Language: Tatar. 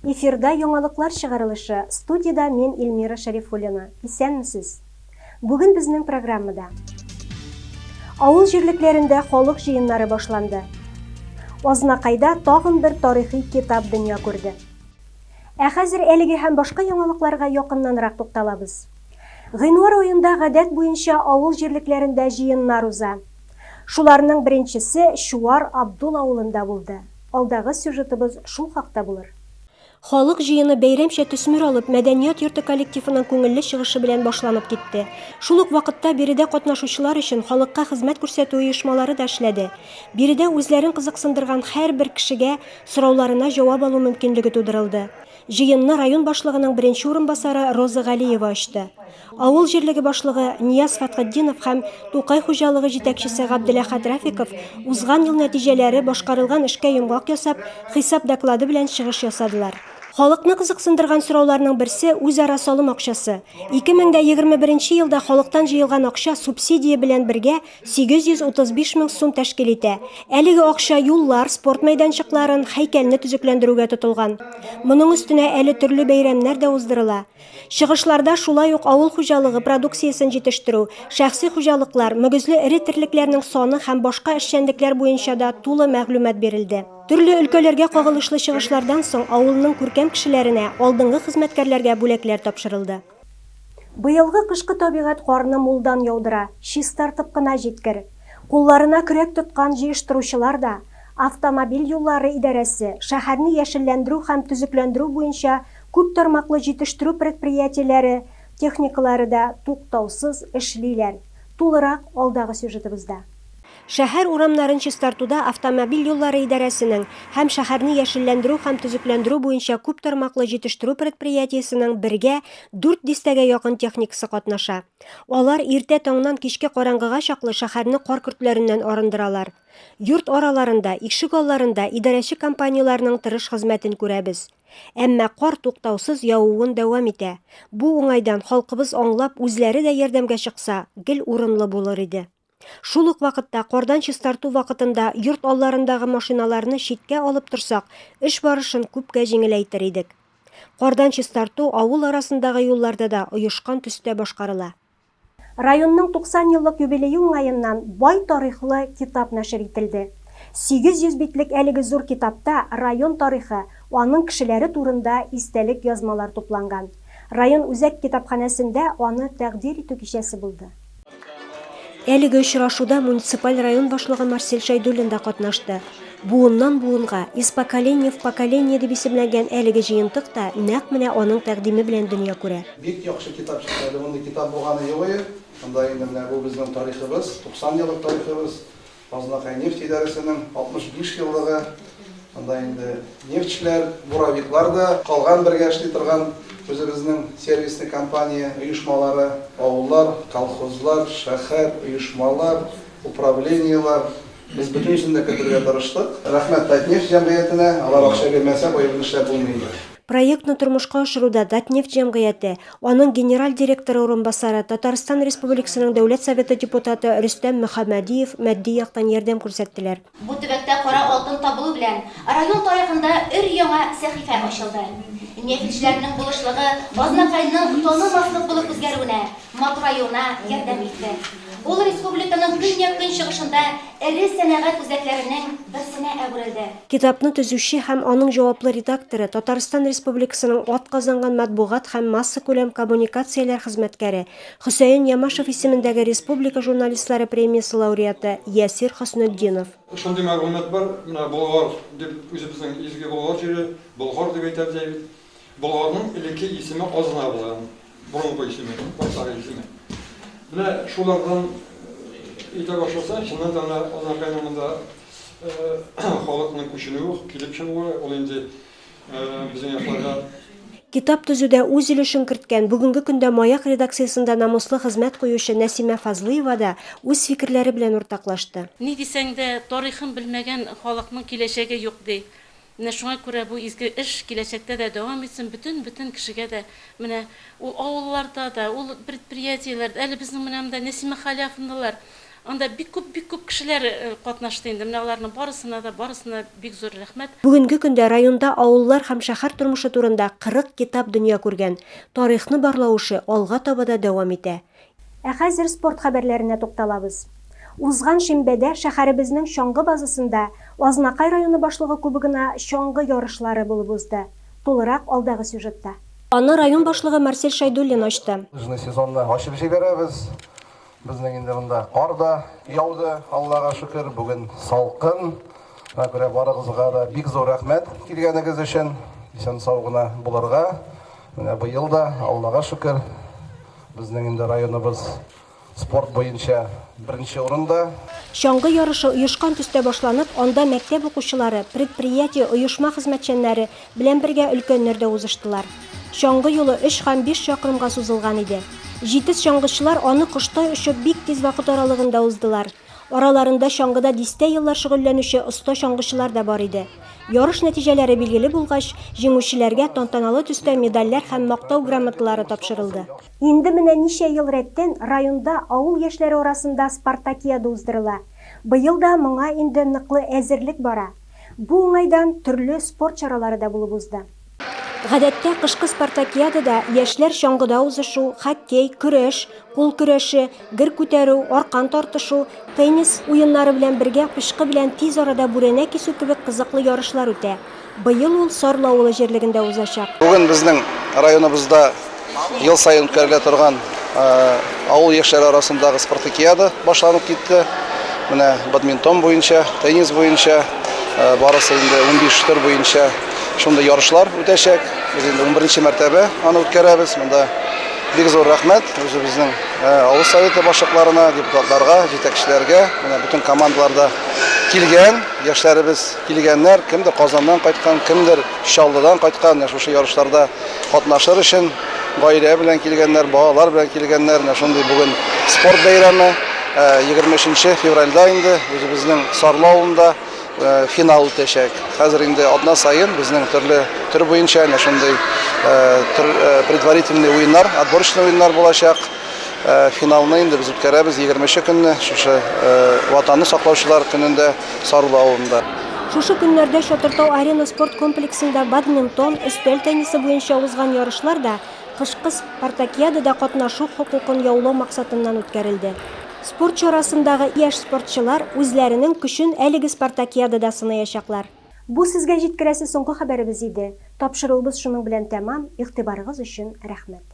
Эфирда яңалыклар чыгарылышы, студиядә мин Эльмира Шәрифуллина. Исәнмесез! Бүген безнең программада. Авыл җирлекләрендә халык җыеннары башланды. Азнакайда тагын бер тарихи китап дөнья күрде. Ә хәзер әлеге һәм башка яңалыкларга якыннанрак тукталабыз. Гыйнвар аенда гадәт буенча авыл җирлекләрендә җыеннар уза. Шуларның беренчесе Чуар Абдул авылында булды. Алдагы сюжетыбыз шул хакта булыр. Халык җыены бәйрәмчә төсмер алып, мәдәният йорты коллективының күңелле чыгышы белән башланып китте. Шул ук вакытта биредә катнашучылар өчен халыкка хезмәт күрсәтү оешмалары да эшләде. Биредә үзләрен кызыксындырган һәрбер кешегә сорауларына җавап алу мөмкинлеге тудырылды. Җыенны район башлыгының беренче урынбасары Роза Галиева ачты. Авыл җирлеге башлыгы Нияз Фәтхетдинов һәм Тукай хуҗалыгы җитәкчесе Габделәхәт Рафиков узган ел нәтиҗәләре, башкарылган эшкә йомгак ясап, хисап доклады белән чыгыш ясадылар. Халыкны кызыксындырган сорауларның берсе, үзара салым акчасы. 2021 елда халыктан җыелган акча субсидия белән бергә 835 мең сум тәшкил итә. Әлеге акча юллар, спорт мәйданчыкларын, һәйкәлне төзекләндерүгә тотылган. Моның өстенә әле төрле бәйрәмнәр дә уздырыла. Чыгышларда шулай ук авыл хуҗалыгы продукциясен җитештерү, шәхси хуҗалыклар, мөгезле эре терлекләрнең саны һәм башка эшчәнлекләр буенча да тулы мәгълүмат бирелде. Төрле өлкәләргә кагылышлы чыгышлардан соң авылның күркәм кешеләренә, алдынгы хезмәткәрләргә бүләкләр тапшырылды. Быелгы кышкы табигать карны мулдан яудыра, чистартып кына җиткер. Кулларына көрәк тоткан җыештыручылар да, автомобиль юллары идарәсе, шәһәрне яшелләндерү һәм төзекләндерү буенча Күп тармаклы җитештерү предприятиеләре техникалары да туктаусыз эшлиләр. Тулырак алдагы сюжетыбызда. Шәһәр урамнарын чистартуда автомобиль юллары идарәсенең һәм шәһәрне яшелләндерү һәм төзекләндерү буенча күп тармаклы җитештерү предприятиесенең бергә дүрт дистәгә якын техникасы катнаша. Алар иртә таңнан кичке караңгыга чаклы шәһәрне кар көртләреннән арындыралар. Йорт араларында, ишек алларында идарәче компанияләрнең тырыш хезмәтен күрәбез. Әмма кар туктаусыз явуын дәвам итә. Бу уңайдан халкыбыз аңлап, үзләре дә ярдәмгә чыкса, гел урынлы булыр иде. Шул ук вакытта кардан чистарту вакытында йорт алларындагы машиналарны читкә алып торсак, эш барышын күпкә җиңеләйтер идек. Кардан чистарту авыл арасындагы юлларда да оешкан төстә башкарыла. Районның 90 еллык юбилее уңаеннан бай тарихлы китап нәшер ителде. 800 битлек әлеге зур китапта район тарихы, аның кешеләре турында истәлек язмалар тупланган. Район үзәк китапханәсендә аны тәкъдир итү кичәсе булды. Әлеге очрашуда муниципаль район башлыгы Марсель Шәйдуллин да катнашты. Буыннан буынга, Из поколения в поколение дип исемләнгән әлеге җыентык та нәкъ менә аның тәкъдиме белән дөнья күрә. Бик яхшы китап чыкты әле, мондый китап булганы юк иде. Монда инде менә бу безнең тарихыбыз, 90 еллык тарихыбыз, Азнакай нефть идарәсенең 65 еллыгы. Монда инде нефтьчеләр, буровиклар да, калган бергә эшли торган үзебезнең сервисный компания оешмалары, авыллар, колхозлар, шәһәр, оешмалар, управлениеләр, без бөтенесен дә кертергә тырыштык. Рәхмәт Татнефть җәмгыятенә, алар акча бирмәсә, бу әйберне эшләп булмый иде. Проектны тормышка ашыруда Татнефть җәмгыяте, аның генераль директоры урынбасары, Татарстан Республикасының Дәүләт Советы депутаты Рөстәм Мөхәммәдиев матди яктан ярдәм күрсәттеләр. Бу төбәктә кара алтын табылу белән район тарихында өр-яңа сәхифә ачылды. Нефтьчеләрнең булышлыгы Азнакайның танымаслык булып үзгәрүенә, матураюына ярдәм итте. Ул республиканың көньяк-көнчыгышында эре сәнәгать үзәкләренең берсенә әверелде. Китапны төзүче һәм аның җаваплы редакторы, Татарстан Республикасының атказанган матбугат һәм массакүләм коммуникацияләр хезмәткәре, Хөсәен Ямашев исемендәге республика журналистлары премиясе лауреаты Ясир Хөснетдинов. Шундый мәгълүмат бар, менә Болгар дип үзебезнең изге Болгар җире, Болгар дип әйтәбез әй бит. Болгарның элекке исеме Азна булган, борынгы исеме, баштагы исеме. Менә шулардан әйтә башласаң, чыннан да менә Азнакайның монда халыкның күченүе, килеп чыгуы, ул инде безнең якларда. Китап төзүдә үз өлешен керткән, бүгенге көндә Маяк редакциясендә намуслы хезмәт куючы Нәсимә Фазлыева да үз фикерләре белән уртаклашты. Ни дисәң дә, тарихын белмәгән халыкның киләчәге юк, ди. Менә шуңа күрә бу изге эш киләчәктә дә дәвам итсен, бөтен-бөтен кешегә дә, менә ул авылларда да, ул предприятиеләрдә, әле безнең менә монда Нәсимә Халяфовналар, Анда бик күп, бик күп кешеләр катнашты инде. Менә аларның барысына да, барысына бик зур рәхмәт. Бүгенге көндә районда авыллар һәм шәһәр тормышы турында 40 китап дөнья күргән. Тарихны барлау эше алга таба да дәвам итә. Ә хәзер спорт хәбәрләренә тукталабыз. Узган шимбәдә шәһәребезнең чаңгы базасында Азнакай районы башлыгы кубогына чаңгы ярышлары булып узды. Тулырак алдагы сюжетта. Аны район башлыгы Марсель Шәйдуллин ачты. Лыжный сезонны ачып җибәрәбез. Безнең инде монда кар да яуды, Аллага шөкер, бүген салкын. Шуңа күрә барыгызга да бик зур рәхмәт килгәнегез өчен. Исән-сау гына булырга. Менә быел да, Аллага шөкер, безнең инде районыбыз спорт буенча беренче урында. Чаңгы ярышы оешкан төстә башланып, анда мәктәп укучылары, предприятие, оешма хезмәтчәннәре белән бергә өлкәннәр дә узыштылар. Чаңгы юлы өч һәм биш чакрымга сузылган иде. Җитез чаңгычылар аны коштай очып бик тиз вакыт аралыгында уздылар. Араларында чаңгыда дистә еллар шөгыльләнүче оста чаңгычылар да бар иде. Ярыш нәтиҗәләре билгеле булгач, җиңүчеләргә тантаналы төстә медальләр һәм Мактау грамоталары тапшырылды. Инде менә ничә ел рәттән районда авыл яшьләре арасында спартакиада уздырыла. Быел да моңа инде ныклы әзерлек бара. Бу уңайдан төрле спорт чаралары да булып узды. Гадәттә, кышкы спартакиадада яшьләр чаңгыда узышу, хоккей, көрәш, кул көрәше, гер күтәрү, аркан тартышу, теннис уеннары белән бергә пычкы белән тиз арада бүрәнә кисү кебек кызыклы ярышлар үтә. Быел ул Сарлы авылы җирлегендә узачак. Бүген безнең районыбызда ел саен үткәрелә торган авыл яшьләре арасындагы спартакиада башланып китте. Менә бадминтон буенча, теннис буенча, барысы инде 15 төр буенча шундый ярышлар үтәчәк. Без инде 11 мәртәбә аны үткәрәбез. Монда бик зур рәхмәт үзебезнең авыл советы башлыкларына, депутатларга, җитәкчеләргә, менә бөтен командаларда килгән яшьләребез Килгәннәр, кемдер Казаннан кайткан, кемдер Чаллыдан кайткан, менә шушы ярышларда катнашыр өчен гаилә белән килгәннәр, балалар белән килгәннәр. Менә шундый бүген спорт бәйрәме. 23 февральдә инде үзебезнең Сарлы авылында финал үтәчәк. Хәзер инде атна саен безнең төрле төр буенча менә шундый предварительный уеннар, отборочный уеннар булачак. Финалны инде без үткәрәбез 23 көнне, шушы Ватанны саклаучылар көнендә. Сарлы авылында. Шушы көннәрдә Чатыртау Арена спорт комплексында бадминтон, өстәл теннисы буенча узган ярышлар да кышкы спартакиадада катнашу хокукын яулау максатыннан үткәрелде. Спорт чарасындагы яшь спортчылар үзләренең көчен әлеге спартакиадада сынаячаклар. Бу сезгә җиткерәсе соңгы хәбәребез иде. Тапшыруыбыз шуның белән тәмам, игътибарыгыз өчен рәхмәт.